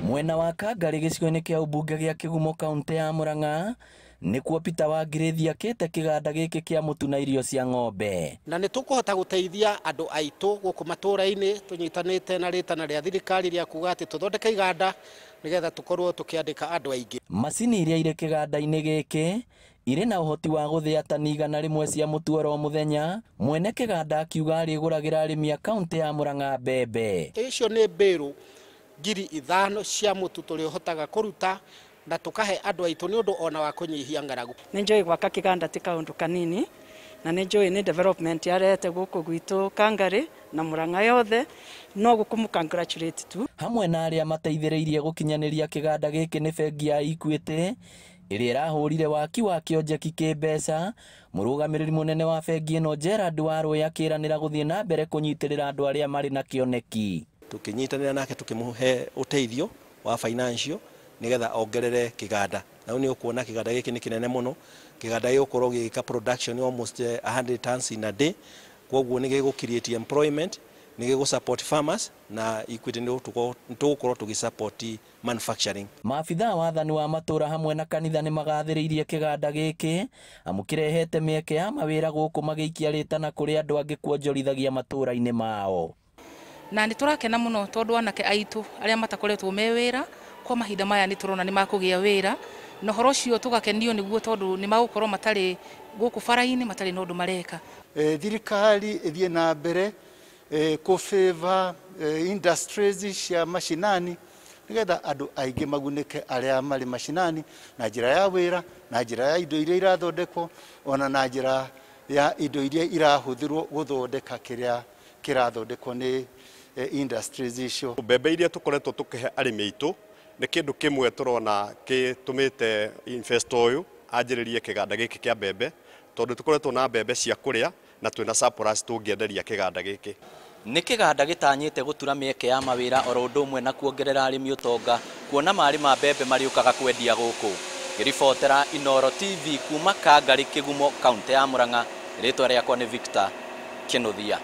Mwena wa Kangari gĩcigo-inĩ kĩa ũmbunge gĩa Kĩgumo kaunti ya Murang'a nĩkuo Peter Wangirĩthi akĩte kĩganda gĩkĩ kĩa mũtu na irio cia ng'ombe. Na nĩ tũkũhota gũteithia andũ aitũ gũkũ matũũra-inĩ tũnyitanĩte na rĩtana rĩa thirikari rĩa kuga atĩ tũthondeke iganda nĩgetha tũkorwo tũkĩandĩka andũ aingĩ. Macini iria irĩ kĩganda-inĩ gĩkĩ irĩ na ũhoti wa gũthĩa tani 100 cia mũtu oro mũthenya. Mwene kĩganda akiuga arĩgũragĩra arĩmi a kaunti ya Murang'a mbembe. Icio nĩ mbĩrũ 5,000 cia mũtu tũrĩhotaga kũruta na tukahe andũ aitũ nĩ ũndũ ona wa kũnyihia ng'aragu. Nĩ njũĩ gwaka kĩganda ti kaũndũ kanini na nĩ njũĩ nĩ development yarehete gũkũ gwitũ Kangari na Murang'a yothe, no gũkũmũ congratulate tu. Hamwe na arĩa mateithĩrĩirie gũkinyanĩria kĩganda gĩkĩ nĩ bengi ya Equity ĩrĩa ĩrahũrire waki wa kĩonjeki kĩmbeca. Mũrũgamĩrĩri mũnene wa bengi ĩno Gerard Warũĩ akĩranĩra gũthiĩ na mbere kũnyitĩrĩra andũ arĩa marĩ na kĩoneki. Tũkĩnyitanĩra nake tũkĩmũhe ũteithio wa financial nigetha ongerere kĩganda. Na rĩu nĩ ũkuona kĩganda gĩkĩ nĩ kĩnene mũno. Kĩganda gĩgũkorwo gĩgĩka production almost 100 tons in a day. Kwoguo nĩ gĩgũ create employment, nĩ gĩgũ support farmers na Equity nĩ tũgũkorwo tũgĩ support manufacturing. Maabithaa wathani wa matũra hamwe na kanitha nĩ magathĩrĩirie kĩganda gĩkĩ amu kĩrehete mĩeke ya mawĩra gũkũ magĩikia rĩtana kũrĩ andũ angĩ kuonjorithagia matũra-inĩ mao. Na nĩ tũrakena mũno tondũ anake aitũ arĩa matakoretwo me wĩra kwa mahinda maya nĩ tũrona nĩ makũgĩa wĩra, na ũhoro ũcio tũgakenio nĩguo tondũ nĩ magũkorwo matarĩ gũkũ bara-inĩ matarĩ na ũndũ mareka. Thirikari ĩthiĩ na mbere kũ favor industries cia macinani nĩgetha andũ aingĩ magunĩke arĩa marĩ macinani na njĩra ya wĩra, na njĩra ya indo iria irathondekwo, ona na njĩra ya indo iria irahũthĩrwo gũthondeka kĩrĩa kĩrathondekwo nĩ industries icio. Mbembe iria tũkoretwo tũkĩhe arĩmi aitũ nĩ kĩndũ kĩmwe tũrona gĩtũmĩte investor ũyũ anjĩrĩrie kĩganda gĩkĩ kĩa mbembe, tondũ tũkoretwo na mbembe cia kũrĩa na twĩna surplus tũngĩenderia kĩganda gĩkĩ. Nĩ kĩganda gĩtanyĩte gũtura mĩeke ya mawĩra oro ũndũ ũmwe na kuongerera arĩmi ũtonga, kuona marĩ ma mbembe marĩũkaga kwendia gũkũ. Ngĩribotera Inooro TV kuma Kangari Kĩgumo kaunti ya Murang'a, rĩtwa rĩakwa nĩ Victor Kĩnuthia.